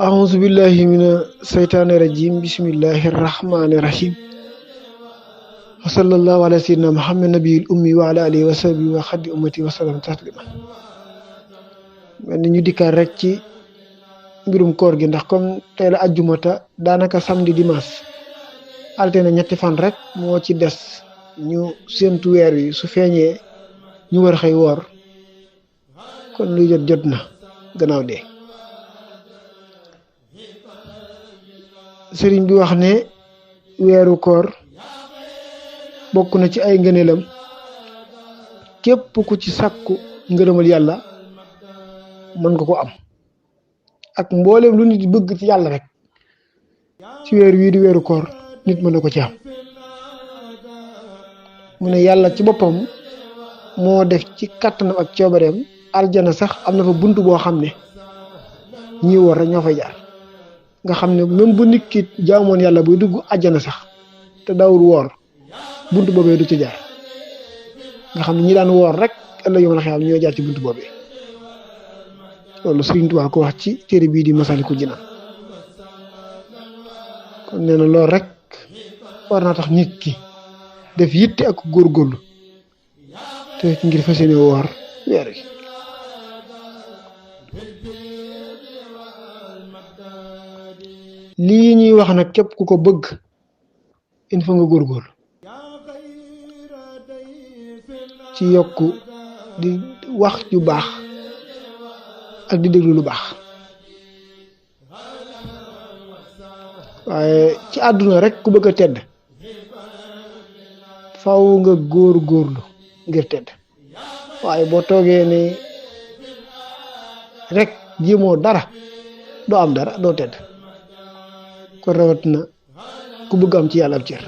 أعوذ بالله من الشيطان الرجيم بسم الله الرحمن الرحيم وصلى الله على سيدنا محمد النبي الأمي وعلى آله وصحبه وخدم أمتي وسلم تسليما ñu dikkaat rek ci mbirum koor gi ndax comme tey la ajjuma ta daanaka samedi dimanche altine ñetti fan rek moo ci des ñu séentu weer wi su feeñee ñu war xëy woor kon luy jot na gannaaw dee sëriñ bi wax ne weeru koor bokk na ci ay ngëneelam képp ku ci sàkku ngërëmal yàlla mën nga ko am ak mboolem lu nit bëgg ci yàlla rek ci weer wii di weeru koor nit mën na ko ci am mu ne yàlla ci boppam moo def ci kàttanam ak coobareem aljana sax am na fa bunt boo xam ne ñi woor rek ñoo fay jaar nga xam ne même bu nit ki jaamoon yàlla buy dugg àjjana sax te dawul woor bunt boobee du ci jaar nga xam ne ñi daan woor rek ëllëg yomal xiyam ñoo jaar ci bunt boobee loolu Sëriñ Tuubaa ko wax ci téere bii di Masaalikul Jinaan kon nee na loolu rek war naa tax nit ki def yitte ak góorgóorlu te ngir fas yéene woor weer wi lii ñuy wax nag képp ku ko bëgg il faut nga góorgóorlu ci yokku di wax ju baax ak di déglu lu baax waaye ci àdduna rek ku bëgg a tedd faw nga góorgóorlu ngir tedd waaye boo toogee ni rek jéemoo dara doo am dara doo tedd kon rawat na ku bëgg am ci yàlla ab cër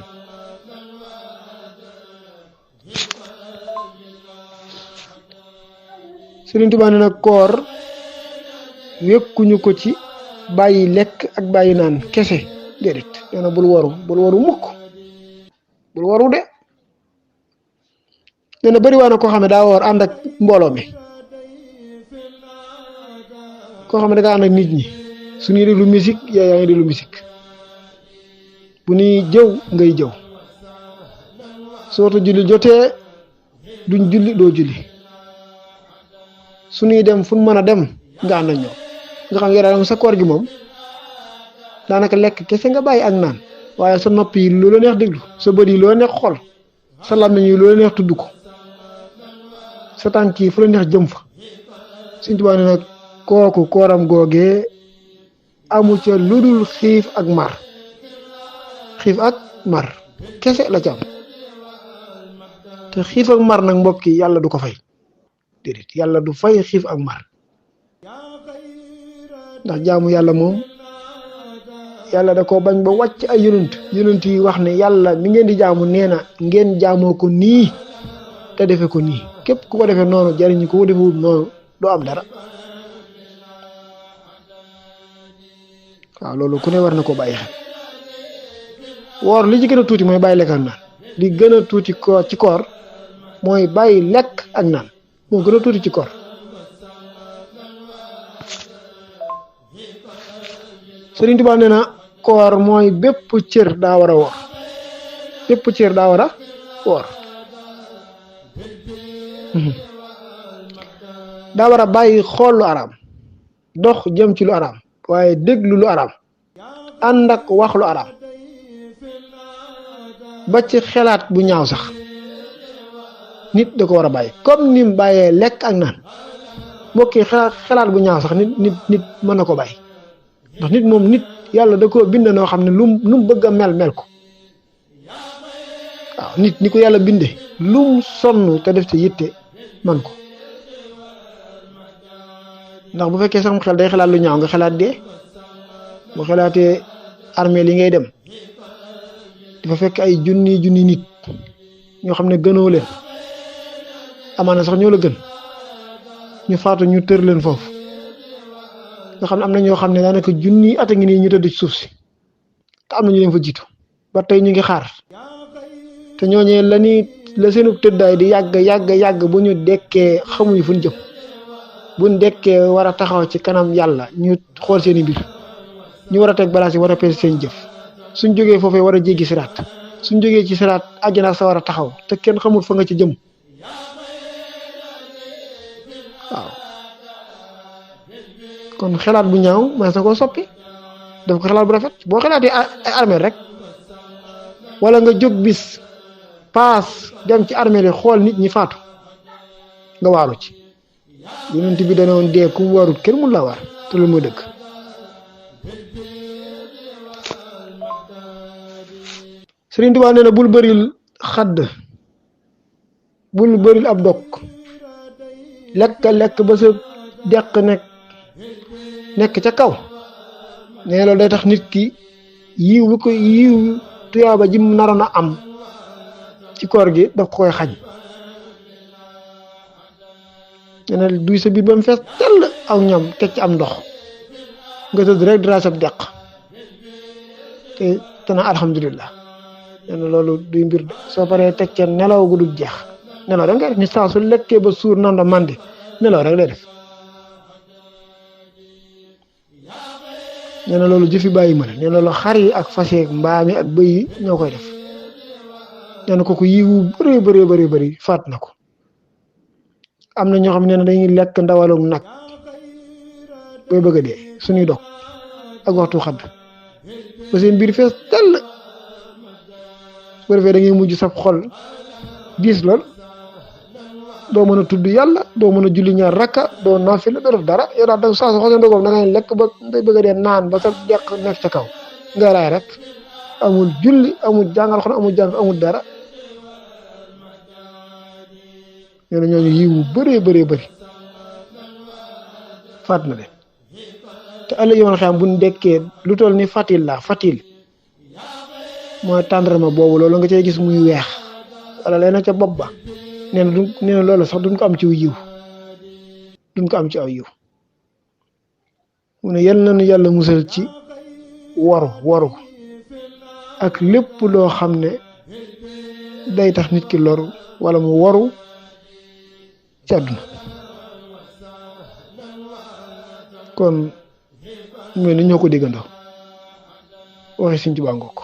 Sëriñ Tuubaa nee na koor wekkuñu ko ci bàyyi lekk ak bàyyi naan kese déedéet nee na bul waru mukk bul waru de nee na bari waa na koo xam ne daa woor ànd ak mbooloo mi koo xam ne da nga ànd ak nit ñi su ñuy déglu musique yaa ngi déglu musique bu ñuy jëw ngay jëw sootu julli jotee duñ julli doo julli su ñuy dem fu mën a dem nga ànd ak ñoom nga xam yore sa koor gi moom daanaka lekk kese nga bàyyi ak naan waaye sa nopp yi lu la neex déglu sa bët yi lu la neex xool sa làmmiñ yi lu la neex tudd ko sa tànk yi fu la neex jëm fa Sëriñ Tuubaa ne nag kooku kooram googee amu ca lu dul xiif ak mar kese la ca am te xiif ak mar nag mbokk yi yàlla du ko fay déedéet yàlla du fay xiif ak mar ndax jaamu yàlla moom yàlla da ko bañ ba wàcc ay yonent yi wax ne yàlla mi ngeen di jaamu nee na ngeen jaamoo ko nii te defe ko nii képp ku ko defee noonu jariñu ko defewul noonu doo am dara waaw loolu ku ne war na ko bàyyi xel woor li ci gën a tuuti mooy bàyyi lekk ak naan li gën a tuuti ko ci koor mooy bàyyi lekk ak naan moo gën a tuuti ci koor Sëriñ Tuubaa nee na koor mooy bépp cër daa war a woor bépp cër daa war a woor daa war a bàyyi xool lu araam dox jëm ci lu araam waaye déglu lu araam ànd ak wax lu araam ba ci xelaat bu ñaaw sax nit da ko war a bàyyi comme ni mu bàyyee lekk ak naan mbokki xelaat bu ñaaw sax nit mën na ko bàyyi ndax nit moom nit yàlla da ko bind noo xam ne lu mu bëgg a mel ko waaw nit ni ko yàlla binde lum sonn te def ci yitte man ko ndax bu fekkee sax xel day xalaat lu ñaaw nga xalaat dee bu xalaatee armée li ngay dem dafa fekk ay junni nit ñoo xam ne gënoo leen amaana sax ñoo la gën ñu faatu ñu tër leen foofu nga xam ne am na ñoo xam ne daanaka junni at a ngi nii ñu tëdd ci suuf si te am na ñu leen fa jiitu ba tey ñu ngi xaar te ñooñee la seenu tëddaay di yàgg bu ñu dekkee xamuñu fu ñu jëm buñ dekkee war a taxaw ci kanam yàlla ñu xool seeni mbir ñu war a teg balaas yi war a peese seen jëf suñ jógee foofee war a jéggi siraat suñ jógee ci siraat àjjana sa war a taxaw te kenn xamul fa nga ci jëm waaw kon xalaat bu ñaaw mas na koo soppi daf ko xalaat bu rafet boo xalaatee ay armée rek wala nga jóg bis paas dem ci armée li xool nit ñi faatu nga waaru ci yonent bi dana woon dee ku mu warut kenn mun la war te lu mooy dëgg Sëriñ Tuubaa nee na bul bëril xadd bul bëril ab dog lekk ba sa deq nekk ca kaw nee loolu day tax nit ki yiw bi ko yiw tuyaaba ji mu naroon a am ci koor gi daf koy xañ nee na duy sa biir ba mu fees tell aw ñam teg ci am ndox nga tëdd rek dara sab deq te na alhamdulilah nee na loolu duy mbir de soo paree teg ca nelaw gu du jeex nelaw rek nga def ni saa su lekkee ba suur nanda mandi nelaw rek lay def nee na loolu jëfi bàyyi ma la nee na loolu xar yi ak fas yeeg mbaam yi ak bëy yi ñoo koy def nee na kooku yiwu bëri faat na ko am na ñoo xam ne dañuy lekk ndawalug nag booy bëgg a dee suñuy dog ak waxtu xadd ba seen biir fees tell bu defee da ngay mujj sab xol diis lool doo mën a tudd yàlla doo mën a julli ñaar rakka doo naafila doo def dara yow daal da saa su xosee ndogoom da ngay lekk ba ngay bëgg a dee naan ba sa deq nekk ca kaw nga raay rek amul julli amul jàngal xon amul jàng amul dara nee na ñooñu yiwu bëree faat na leen te ëllëg yoon xam bu ñu dekkee lu toll ni fatil mooy tàndarma boobu loolu nga cay gis muy weex wala leen ca bopp ba nee na loolu sax duñ ko am ci yiw duñ ko am ci aw yiw mu ne yal nañu yàlla musal ci waru ak lépp loo xam ne day tax nit ki loru wala mu waru ci àdduna kon mel ni ñoo ko déggandoo waxi Sëñ Tuubaa ngoog